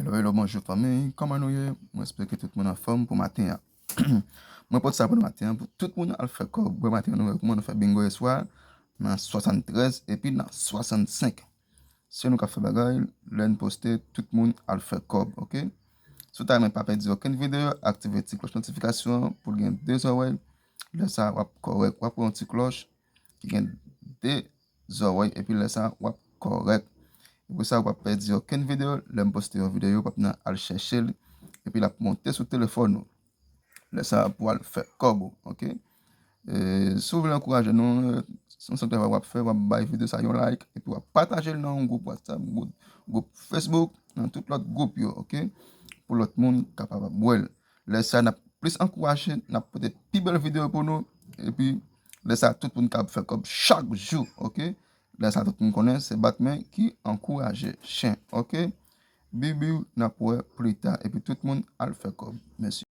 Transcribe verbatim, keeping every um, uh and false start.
Hello, bonjou fanmi, kòman nou ye? Mwen espere ke tout moun anfòm pou maten an. Mwen pote sa pou nou maten an, pou tout moun al fè kòb. Bon maten an, nou wè kòman nou fè bingo yèswa nan swasanntrèz epi nan swasannsenk. Se nou k ap fè bagay, lè n poste, tout moun al fè kòb, oke? Si w ta renmen pa pèdi okenn videyo, aktive ti klòch notifikasyon pou l gen de zòrèy. Lè sa, w ap kòrèk. W ap wè yon ti klòch ki gen de zòrèy, epi lè sa, w ap kòrèk. Epi sa, w ap pèdi okenn videyo. Lè m poste yon videyo, w ap nan al chèche l, epi l ap monte sou telefòn ou. Lè sa, pou al fè kòb ou, oke? E, si w vle ankouraje nou, e, se yon sèl travay w ap fè, w ap bay videyo sa yon like, epi w ap pataje l nan yon gwoup WhatsApp, gwoup, gwoup Facebook, nan tout lòt gwoup yo, oke? Pou lòt moun kapab wè l. Lè sa, n ap plis ankouraje, n ap pote pi bèl videyo pou nou, epi lè sa, tout moun kab fè kòb chak jou, oke? Lè sa, tout moun konnen se bat men ki ankouraje chen, oke? Bibiw, n ap wè pli ta, epi tout moun al fè kòb. Mèsi.